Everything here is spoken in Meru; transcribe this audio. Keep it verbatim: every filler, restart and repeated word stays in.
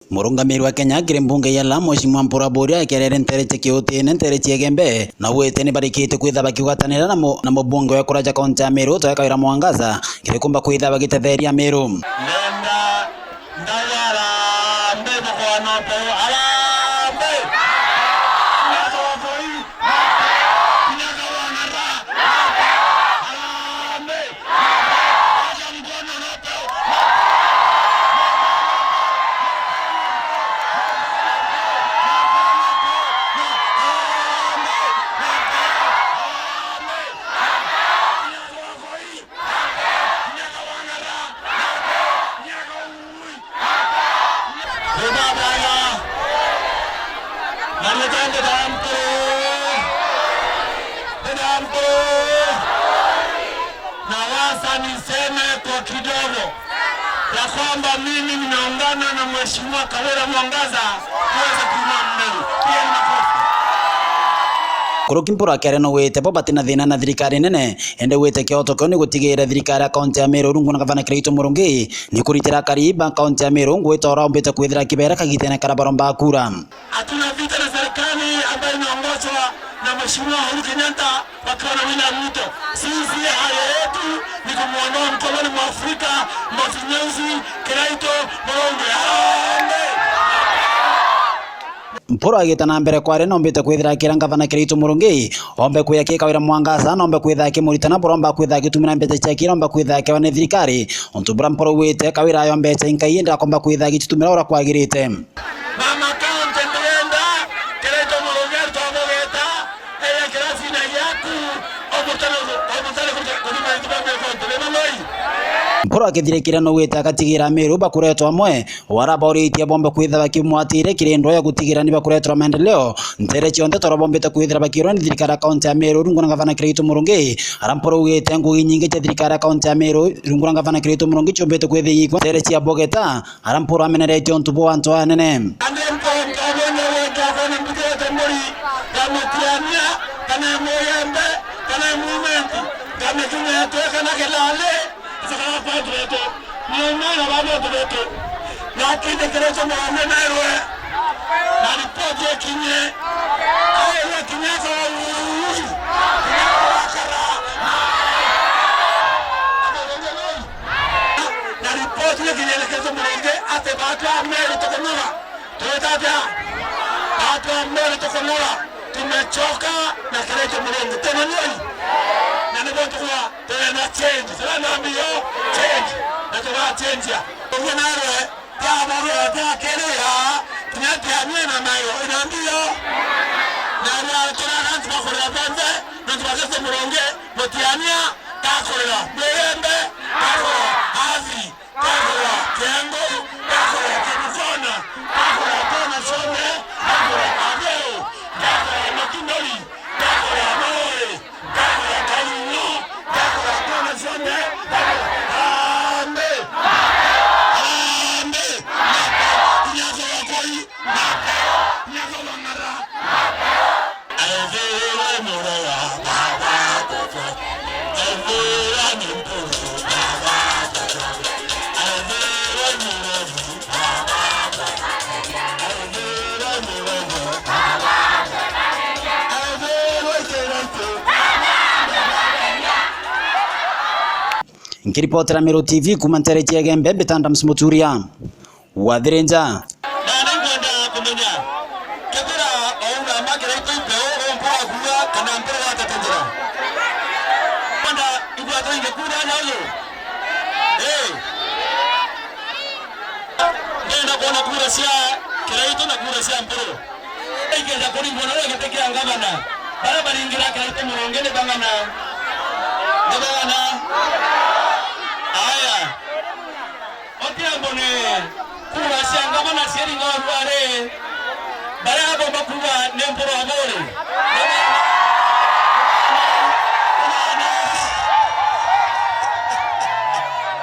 Murungamiri wa Kenya kiri mbunge ya Lamu, Mheshimiwa Mpuru Aburi, akerere nteere cia Kiutine, nteere cia Igembe na Ugwiti ni barikite kwithirwa bakigwatanira na mu-, na mubunge wa kura ja kaunti ya Meru, Kawira Mwangaza, kiri kumba kwithirwa bagitetheria Meru. Ndenda ndagara mbe bukwana peu. Harambee! Kinya Kawang'ara! Harambee! Na wacha niseme kwa kidogo ya kwamba mimi nimeungana na Mheshimiwa Kawira Mwangaza tuweze kuinua Meru. Pigeni makofi. Nkuruki Mpuru akiaria naugite bo batina thina na thirikari nene, indi augite kioto kiao ni gutigira thirikari ya kaunti ya Meru rungu na gavana Kiraitu Murungi ni kuritira akari ba kaunti ya Meru ngugi ta uria umbite kwithira kibera kagitene karia baromba kura. Hatuna vita na serikali ambayo inaongozwa na Mheshimiwa Uhuru Kenyatta wakiwa na William Ruto. Sisi haja yetu ni kumwondoa mkononi mwa Afrika, Mbosi Nyeusi, Kiraitu Murungi. Harambee! Mpuru agita na mbere kwaria, nombite kwithira akira ngavana Kiraitu Murungi ombe kwithira aki Kawira Mwangaza, nombe kwithira akimuritana, buromba kwithira akitumira mbeca ciake, nombe kwithira akiwa ni thirikari. Untu buria Mpuru augite, Kawira ayo mbeca inkai, indi akomba kwithira agicitumira uria kwagirite. Mama County ndirenda, Kiraitu Murungi aritwa bugeta, eya kirasine giaku, omutare, omutare kuthima ntiba mia county, ni mamoi? Mpuru akithirikira naugite agatigira Meru bakuretwa amwe, wara bauritie bombe kwithira bakimwatire kiri ndwa ya gutigira ni bakuretwa maendeleo ntere cionthe, toro bombite kwithira bakirwa ni thirikari ya kaunti ya Meru rungu na gavana Kiraitu Murungi, ara Mpuru augite ngugi nyingi cia thirikari ya kaunti ya Meru rungu na gavana Kiraitu Murungi ciumbite kwithira igikwa ntere cia bugeta. Ara Mpuru ameneretie untu buu antu anene. Andi Mpuru nkamenya gwe nkakwona mbithirite mburi ya mutiania, kana ya muyembe, kana ya mumenti, ngamikinya yatwe kana kilali, icakara kwa antu betu. Ni umwana ba antu betu. Lakini Kiraitu Murungi nairwe, na ripoti ikinye, airwe kinya kwa ui, kinya kwa wakara. Na ripoti ikinyene Kiraitu Murungi ati baatu a Meru tukunora. Twita atia? Baatu a Meru tukunora. Tumechoka na Kiraitu Murungi. Tena nyoi? Na nibio tukwa, turenda change. Turenda mbio change. Na tuga change. Uguo narwe, tia buru, tia kirira, kinya tia nyina nayo, ina mbio. Na rwa turara antu bakurira bonthe, na tubagete Murungi, mutiania, takurira, muyembe, takurira, athi. Ndakora Kiambu, ndakora Turkana, ndakora kona cionthe, ndakora Atheu, ndakora Makindori, ndakora Maoe, ndakora Kainyo, ndakora kona cionthe, ndakora Arambe, Arambe, ndakora Koi, ndakora Wang'ara. Nkiripotera Meru T V kuuma ntere cia Igembe, mbita Adams Muturia. Wathire nja. Na ni nkwenda kumenya, kethira wauna ma Kiraitu mpeu, umpura kuuga kana mpira watetenjera? Kwenda igwata ingekuura na uyu? Eh. Ndenda kwona kuura cia Kiraitu na kuura cia Mpuru. Ikeja kuringwa na uria giti kia ngavana. Baria baringira Kiraitu Murungi ni bang'ana? Ni bang'ana? Aya. Odhiambo ni kura cia ngavana ciaringwa ruari, baria agomba kuuga ni Mpuru Aburi.